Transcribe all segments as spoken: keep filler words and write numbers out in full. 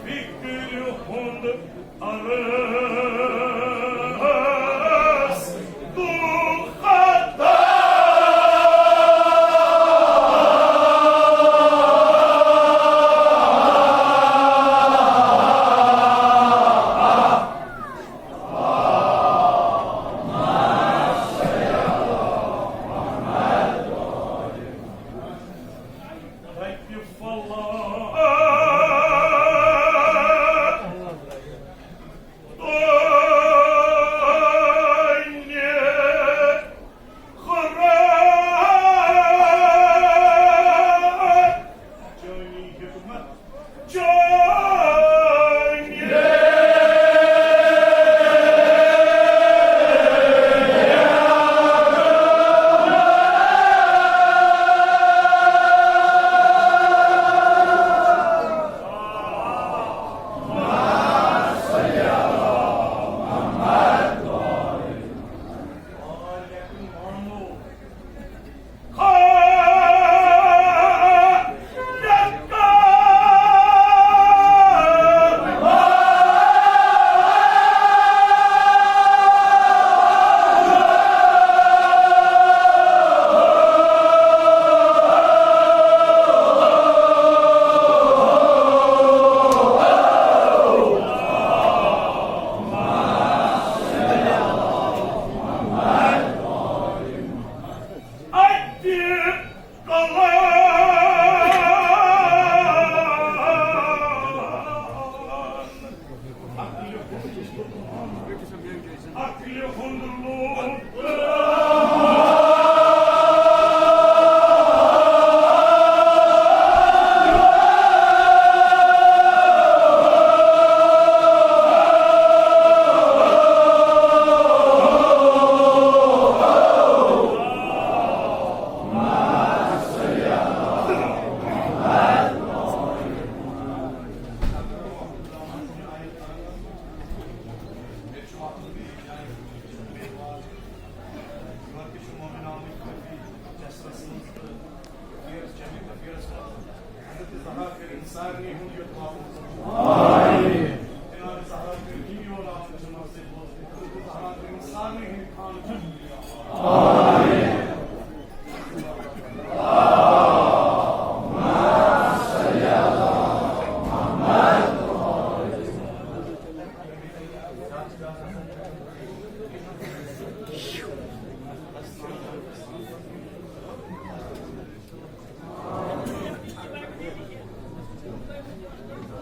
فکرِ ہُنٛد عرض تہٕ خطا۔ رۄپیہِ فلاح۔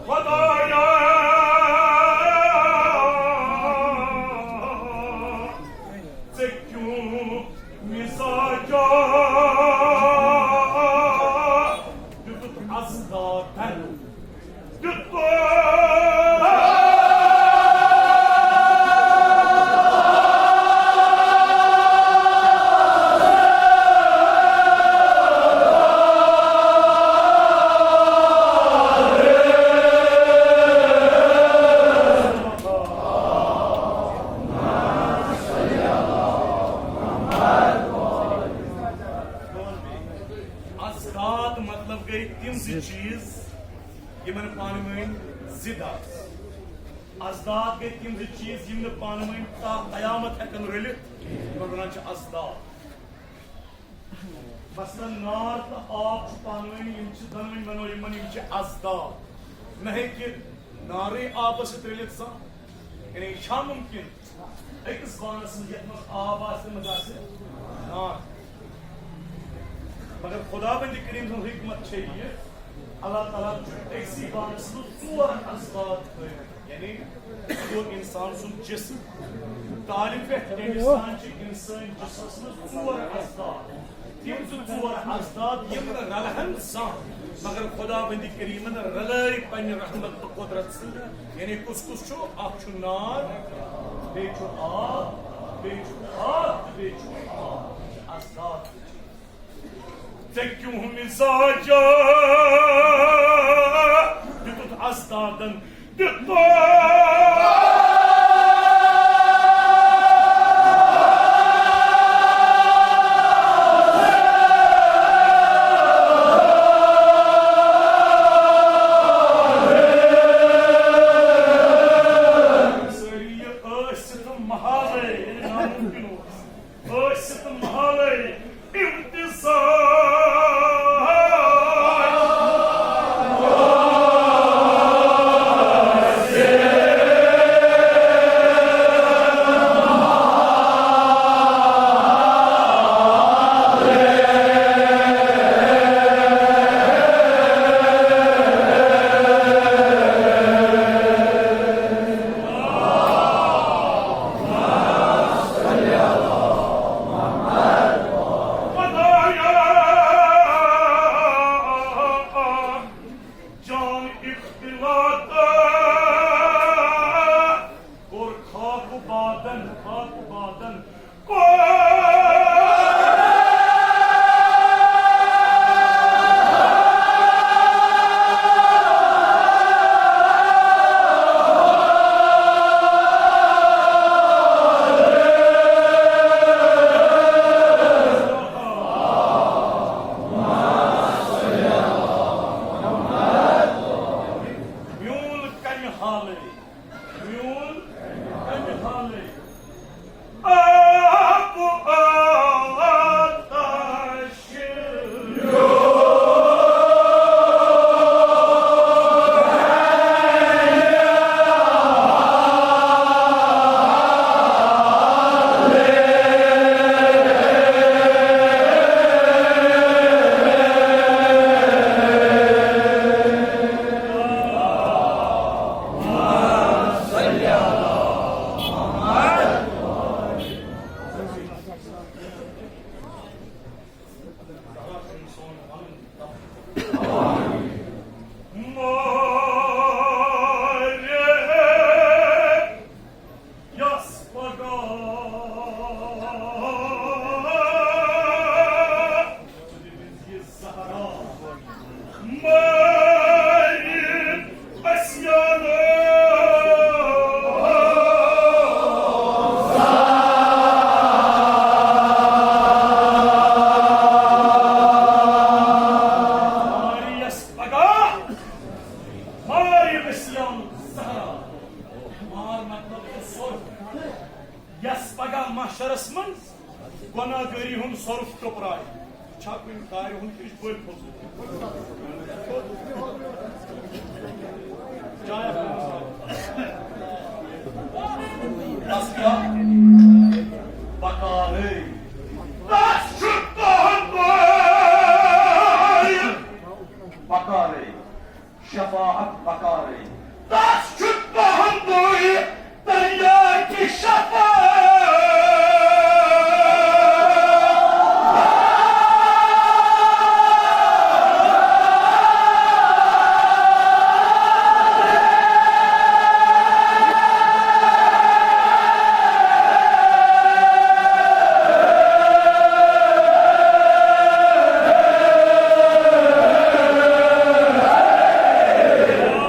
خدایا، ژےٚ کیُتھ مزاجا دیُتُتھ اصدادن۔ اضداد مطلب گٔے تِم زٕ چیٖز یِمن پانہٕ ؤنۍ ضد آسہِ۔ اضداد گٔے تِم زٕ چیٖز یِم نہٕ پانہٕ ؤنۍ تا قیامت ہٮ۪کن رٔلِتھ، یِمن ونان چھِ اضداد۔ مثلاً نار تہٕ آب چھُ پانہٕ ؤنۍ، یِم چھِ دۄنوٕنۍ، ونو یِمن، یِم چھِ اضداد۔ نہ ہیٚکہِ نارٕے آبس سۭتۍ رٔلِتھ زانٛہہ۔ یعنی یہِ چھا مُمکِن أکِس بانس منٛز یتھ منٛز آب آسہِ، تتھ منٛز آسہِ نار؟ مگر خداوند کریم سٕنٛز حکمت چھےٚ یہِ، اللہ تعالیٰ ہن چھُ أکسٕے بانس منٛز ژور اضداد تھٲومٕتۍ۔ یعنی، یہِ گوٚو انسان سُنٛد جسم۔ تالہِ پٮ۪ٹھ تٔمِس تام چھِ انسٲنۍ جسمس منٛز ژور اضداد۔ تِم زٕ ژور اضداد یِم نہٕ رلہٕ ہن زانٛہہ، مگر خداوند کریمن رلٲے پننہِ رحمت تہٕ قدرت سۭتۍ۔ یعنی کُس کُس چھُ؟ اکھ چھُ نار، بیٚیہِ چھُ آب، بیٚیہِ چھُ آب تہٕ بیٚیہِ چھُ آب۔ اَسہِ ذات تہِ چھُ۔ ژےٚ کیُہُنٛد مِزاجا دیُتُتھ اَسہِ دادن دیُتُتھ۔ سٲری یہِ ٲسِتھ محالے، ییٚلہِ نامُمکِن اوس۔ ٲسِتھ محالے اِمتِزاج۔ خدایا، جان اختلاط کوٚر خاک بادن، خاک بادن کوٚر۔ میون کمہِ حالٕے، میون کمہِ حالٕے۔ آب و آتش۔ یس پگاہ مارِ اسیانو۔ مارِ یس پگاہ، مارِ اسیانو زہرا۔ مار مطلب چھُ سۄرُپھ۔ یس پگاہ محشرس منٛز گۄناہ گٲری ہُنٛد سۄرُپھ ٹۄپرایہِ۔ چھا کُنہِ کارِ ہُنٛد کِنہٕ یہِ چھُ بٔلۍ فضوٗل؟ چاے اکھ۔ بس کیٛاہ؟ بکارٕے۔